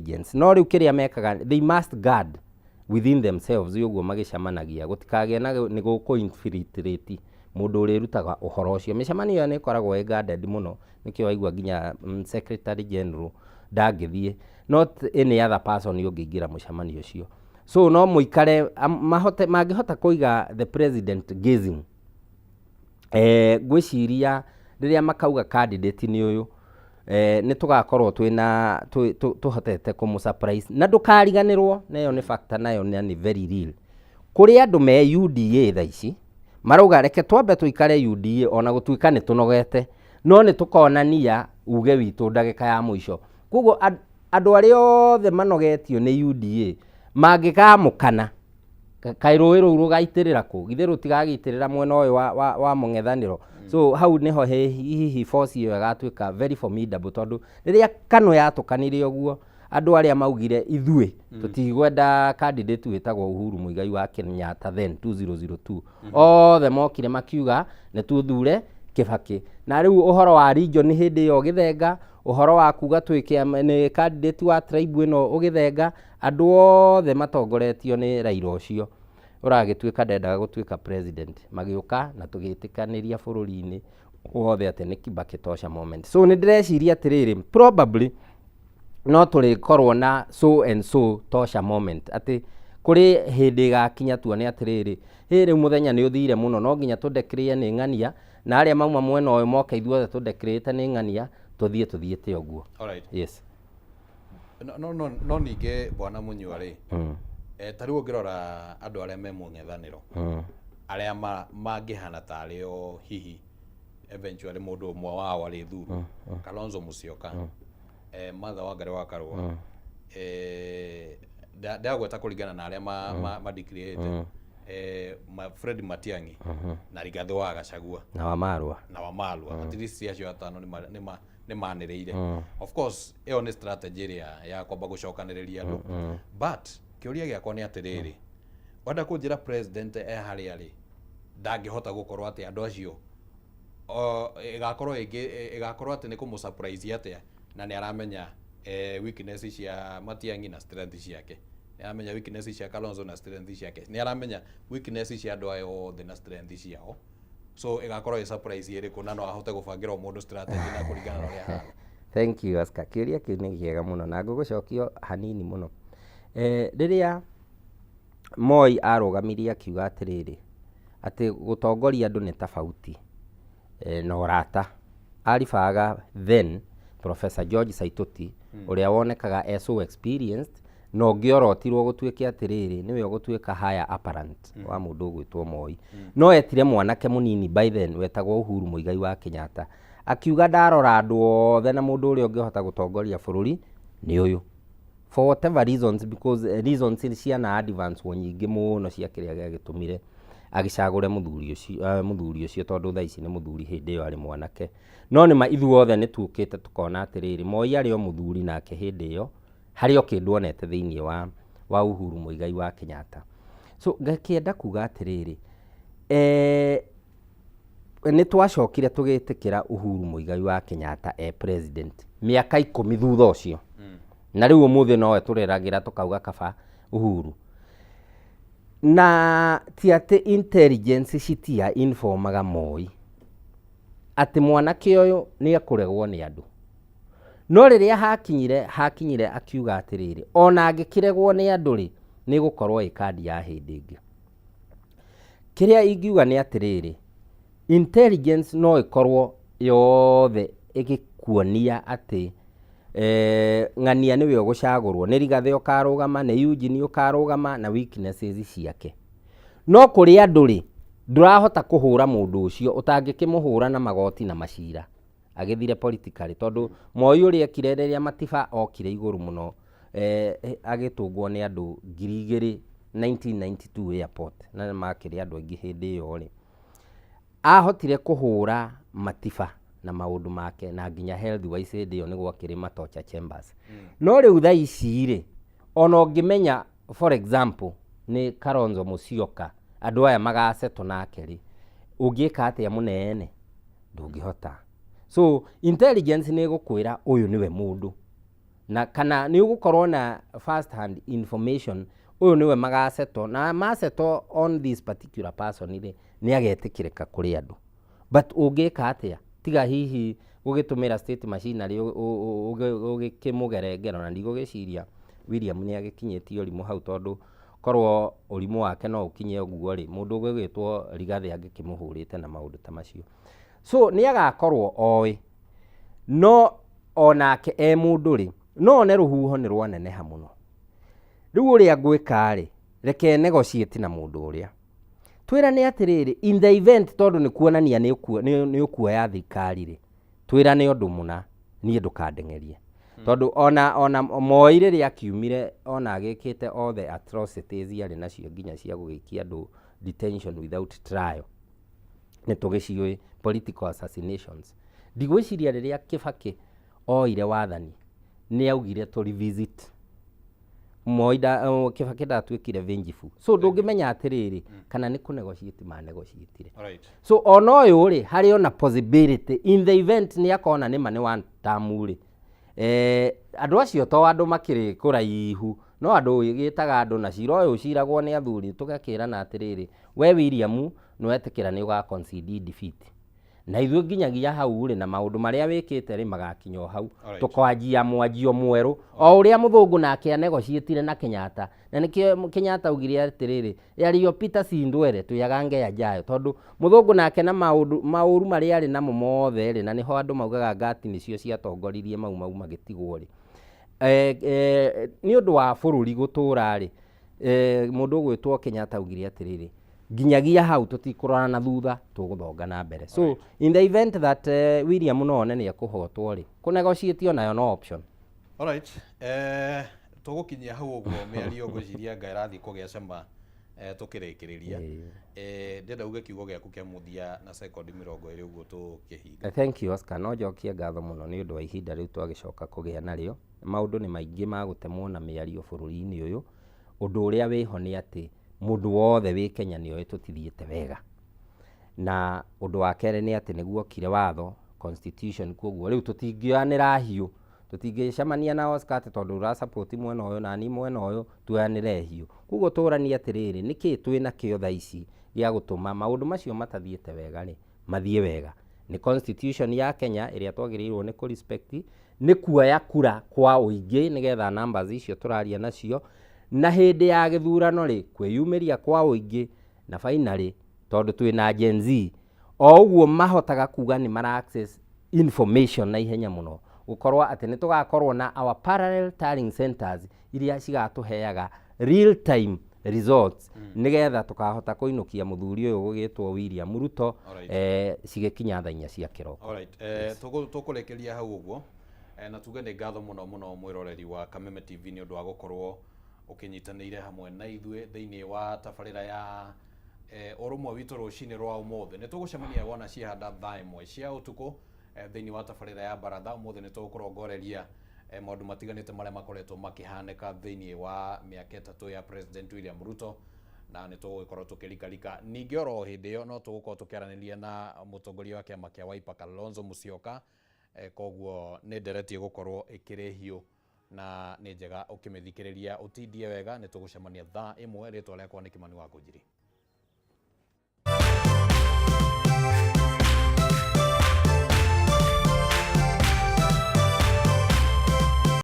intelligence. No rĩu kĩrĩa mekaga, they must guard within themselves ũguo magĩcemanagia, gũtikagĩe na nĩ gũkũ infiltrate mũndũ ũrĩrutaga ũhoro ũcio. Mĩcemanio ĩyo nĩ ĩkoragwo ĩ guarded mũno, nĩkĩo waigua nginya secretary general ndangĩthiĩ, not any other person ũngĩingĩra mũcemanio ũcio. So no mũikare mahote mangĩhota kũiga the president guessing, ngwĩciria rĩrĩa makauga candidate nĩ ũyũ, nĩ tũgakorwo twĩna tũhotete kũmũ surprise. Na ndũkariganĩrwo, na ĩyo nĩ factor nayo na nĩ very real, kũrĩ andũ me UDA thaa ici marauga, "Reke twambe tũikare UDA, ona gũtuĩka nĩ tũnogete, no nĩ tũkonania uge witũ ndagĩka ya mũico." Koguo andũ arĩa othe manogetio nĩ UDA mangĩkamũkana, kaĩ rũĩ rũu rũgaitĩrĩra kũ? Githĩ rũtigagĩitĩrĩra mwena ũyũ wa mũng'ethanĩro? So hau nĩho hihi force ĩyo ĩgatuĩka very formidable, tondũ rĩrĩa KANU yatũkanire ũguo, andũ arĩa maugire, "Ithuĩ tũtigwenda candidate wĩtagwo Uhuru Muigai wa Kenyatta," then 2002 othe mokire makiuga nĩ tuthure Kibaki. Na rĩu ũhoro wa region hĩndĩ ĩyo ũgĩthenga, ũhoro wa kuga twĩke nĩ candidate wa tribe ĩno ũgĩthenga, andũ othe matongoretio nĩ Raila ũcio ũragĩtuĩka ndendaga gũtuĩka president magĩũka na tũgĩtĩkanĩria bũrũri-inĩ wothe atĩ nĩ Kibaki tosha moment. So nĩ ndĩreciria atĩrĩrĩ, probably no tũrĩkorwo na so and so tosha moment, atĩ kũrĩ hĩndĩ ĩgakinya tuone atĩrĩrĩ, hĩ, rĩu mũthenya nĩ ũthire mũno, no nginya tũdeclare nĩ ng'ania, na arĩa mauma mwena ũyũ moke, ithuothe tũdeclarĩte nĩ ng'ania, tũthiĩ tũthiĩte ũguo. Alright. Yes. No ningĩ bwana Munyua rĩ, ta rĩu ũngĩrora andũ arĩa me mũng'ethanĩro, arĩa mangĩhana tarĩ o hihi eventually mũndũ ũmwe wao arĩthurwo, Kalonzo Musyoka, Martha Wangari wa Karua, ndagweta kũringana na arĩa ma declare-ĩte, Fred Matiang'i na Rigathĩ wa Gachagua na Wamarwa. Na Wamalwa, at least acio atano nĩ manĩrĩire. Of course ĩyo nĩ strategy ĩrĩa ya kwamba gũcokanĩrĩria andũ, but kĩũria gĩakwa nĩ atĩrĩrĩ, wenda kũnjĩra president e harĩa rĩ, ndangĩhota gũkorwo atĩ andũ acio ĩgakorwo ĩngĩ ĩgakorwo atĩ nĩ kũmũ surprise atĩa, na nĩ aramenya weakness cia Matiang'i na strength ciake, nĩ aramenya weakness cia Kalonzo na strength ciake, nĩ aramenya weakness cia andũ aya othe na strength ciao? So ĩgakorwo ĩ surprise ĩrĩkũ, na no ahote gũbangĩra o mũndũ strategy na kũringana na ũrĩa ahana? Thank you, Oscar. Kĩũria kĩu nĩ kĩega mũno na ngũgũcokio hanini mũno. Rĩrĩa Moi arũgamirie akiuga atĩrĩrĩ, atĩ gũtongoria andũ nĩ tofauti na ũrata, aribaga then Professor George Saitoti, ũrĩa wonekaga e so experienced na ũngĩorotirwo gũtuĩke atĩrĩrĩ nĩwe ũgũtuĩka higher apparent wa mũndũ ũgwĩtwo Moi, no etire mwanake mũnini by then wetagwo Uhuru Muigai wa Kenyatta, akiuga, "Ndarora andũ othe na mũndũ ũrĩa ũngĩhota gũtongoria bũrũri nĩ ũyũ," for whatever reasons, because reasons ciana advance nyingĩ mũno cia kĩrĩa gĩagĩtũmire agĩcagũre mũthuri ũcio, mũthuri ũcio, tondũ thaa ici nĩ mũthuri, hĩndĩ ĩyo arĩ mwanake. No nĩma ithuothe nĩ tuũkĩte tũkona atĩrĩrĩ, Moi arĩ o mũthuri nake hĩndĩ ĩyo harĩ o kĩndũ onete thĩinĩ wa Uhuru Muigai wa Kenyatta. So ngakĩenda kuga atĩrĩrĩ, nĩ twacokire tũgĩtĩkĩra Uhuru Muigai wa Kenyatta e president mĩaka 10 thutha ũcio, na rĩu ũmũthĩ nowe tũreragĩra tũkauga kaba Uhuru. Na ti atĩ intelligence citia informaga Moi atĩ mwanake ũyũ nĩ ekũregwo nĩ andũ, no rĩrĩa hakinyire akiuga atĩrĩrĩ, ona angĩkĩregwo nĩ andũ rĩ, nĩ gũkorwo ĩ kandi ya hĩndĩ ĩngĩ. Kĩrĩa ingiuga nĩ atĩrĩrĩ, intelligence no ĩkorwo yothe ĩgĩkuonia atĩ ng'ania nĩwe ũgũcagũrwo, nĩ Rigathĩ ũkarũgama, nĩ Eugene ũkarũgama na weaknesses ciake, no kũrĩ andũ rĩ, ndũrahota kũhũra mũndũ ũcio, ũtangĩkĩmũhũra na magoti na macira agĩthire politically, tondũ Moi ũrĩa ekire rĩrĩa Matiba okire igũrũ mũno, agĩtũngwo nĩ andũ 2000 1992 airport, na nĩ makĩrĩ andũ aingĩ hĩndĩ ĩyo rĩ, ahotire kũhũra Matiba na maũndũ make na nginya health wise hĩndĩ ĩyo nĩ gwakĩrĩ ma torture chambers. No rĩu thaa ici rĩ, ona ũngĩmenya for example nĩ Kalonzo Musyoka andũ aya magasetwo nake rĩ, ũngĩka atĩa mũnene? Ndũngĩhota. So intelligence nĩ ĩgũkwĩra ũyũ nĩwe mũndũ, Na kana nĩ ũgũkorwo na first hand information, ũyũ nĩwe magasettle, na masettle on this particular person rĩ, nĩ agetĩkĩrĩka kũrĩ andũ. But ũngĩka atĩa tiga hihi gũgĩtũmĩra state machinery ũgĩkĩmũgere ngero? Na ndigũgĩciria William nĩ agĩkinyĩtie ũrimũ hau, tondũ korwo ũrimũ wake no ũkinye ũguo rĩ, mũndũ ũgũgĩtwo Rigathĩ angĩkĩmũhũrĩte na maũndũ ta macio. So nĩ agakorwo oĩ, no onake e mũndũ rĩ, no one rũhuho nĩ rwaneneha mũno. Rĩu ũrĩa ngwĩka rĩ, reke negotiate na mũndũ ũrĩa twĩrane atĩrĩrĩ, in the event, tondũ nĩ kuonania nĩ ũkuoya thirikari rĩ, twĩrane ũndũ mũna, niĩ ndũkandeng'erie, tondũ ona Moi rĩrĩa akiumire, ona agĩkĩte all the atrocities arĩ nacio, nginya cia gũgĩikia andũ detention without trial, nĩ tũgĩciũĩ political assassinations. Ndigwĩciria rĩrĩa Kibaki oire wathani nĩ augire tũ revisit Moi. Kibaki ndatuĩkire vengeful, so ndũngĩmenya atĩrĩrĩ kana nĩ kũnegotiate manegotiatire. So ona ũyũ rĩ, harĩ ona possibility, in the event nĩ akona nĩma nĩ one term rĩ, andũ acio to andũ makĩrĩ kũraihu, no andũ gĩtaga andũ na cira ũyũ ũciragwo nĩ athuri, tũgakĩrana atĩrĩrĩ, we William nĩ wetĩkĩra nĩ ũga concede defeat na ithuĩ nginyagia hau rĩ, na maũndũ marĩa wĩkĩte rĩ, magakinya o hau. Tũkwanjia mwanjio mwerũ, o ũrĩa mũthũngũ nake anegotiatire na Kenyatta, na nĩkĩo Kenyatta augire atĩrĩrĩ, yaliyopita si ndwele, tuyagange yajayo, tondũ mũthũngũ nake na maũndũ maũru marĩa arĩ namo mothe rĩ, na nĩho andũ maugaga ngati nĩcio ciatongoririe mau mau magĩtigwo rĩ, nĩ ũndũ wa bũrũri gũtũra rĩ, mũndũ ũgwĩtwo Kenyatta augire atĩrĩrĩ, nginyagia hau tũtikũrora na thutha, tũgũthonga na mbere. So in the event that William no one nĩ ekũhotwo rĩ, kũnegotiate onayo no option. Alright. Tũgũkinyia hau ũguo mĩario, ngwĩciria nga ĩrathiĩ kũgĩa cama. Tũkĩrĩkĩrĩria, ndĩrenda uge kiugo gĩaku kĩa mũthia na sekondi 20 ũguo tũkĩhinga. Thank you, Oscar. No njokie ngatho mũno nĩ ũndũ wa ihinda rĩu twagĩcoka kũgĩa narĩo. Maũndũ nĩ maingĩ ma gũtemwo na mĩario bũrũri-inĩ ũyũ. Ũndũ ũrĩa wĩho nĩ atĩ mũndũ wothe wĩ Kenya nĩ oĩ tũtithiĩte wega. Na ũndũ wa kerĩ nĩ atĩ nĩguo okire watho, constitution, koguo rĩu tũtingĩoyanĩra hiũ, tũtingĩcemania na Oscar atĩ tondũ ũra support mwena ũyũ na niĩ mwena ũyũ, tuoyanĩre hiũ. Koguo tũranie atĩrĩrĩ, nĩkĩĩ twĩna kĩo thaa ici gĩa gũtũma maũndũ macio matathiĩte wega rĩ, mathiĩ wega? Nĩ constitution ya Kenya ĩrĩa twagĩrĩirwo nĩ kũ respect, nĩ kuoya kura kwa ũingĩ nĩgetha numbers icio tũraria nacio, na hĩndĩ ya gĩthurano rĩ, kwĩyumĩria kwa ũingĩ, na finally, tondũ twĩna Gen Z, o ũguo mahotaga kuga nĩ mara access information na ihenya mũno, gũkorwo atĩ nĩ tũgakorwo na our parallel tallying centers iria cigatũheaga real time results, nĩgetha tũkahota kũinũkia mũthuri ũyũ ũgũgĩtwo William Ruto cigĩkinya thaa 4 cia kĩroko. Alright. Tũkũrĩkĩria hau ũguo, na tuge nĩ ngatho mũno mũno mwĩroreri wa Kameme TV nĩ ũndũ wa gũkorwo ũkĩnyitanĩire hamwe na ithuĩ thĩinĩ wa tabarĩra ya ũrũmwe witũ rũcinĩ rwa ũmũthĩ. Nĩ tũgũcemania wona ciahanda thaa 1 cia ũtukũ thĩinĩ wa tabarĩra ya baratha. Ũmũthĩ nĩ tũgũkũrongoreria maũndũ matiganĩte marĩa makoretwo makĩhanĩka thĩinĩ wa mĩaka 3 ya President William Ruto, na nĩ tũgũgĩkorwo tũkĩrikarika. Ningĩ oro hĩndĩ ĩyo no tũgũkorwo tũkĩaranĩria na mũtongoria wa kĩama kĩa Wiper, Kalonzo Musyoka. Koguo nĩ ndereti ĩgũkorwo ĩkĩrĩ hiũ na nĩ njega ũkĩmĩthikĩrĩria. Ũtindie wega, nĩ tũgũcemania thaa 1. Rĩtwa rĩakwa nĩ Kĩmani wa Ngũnjiri.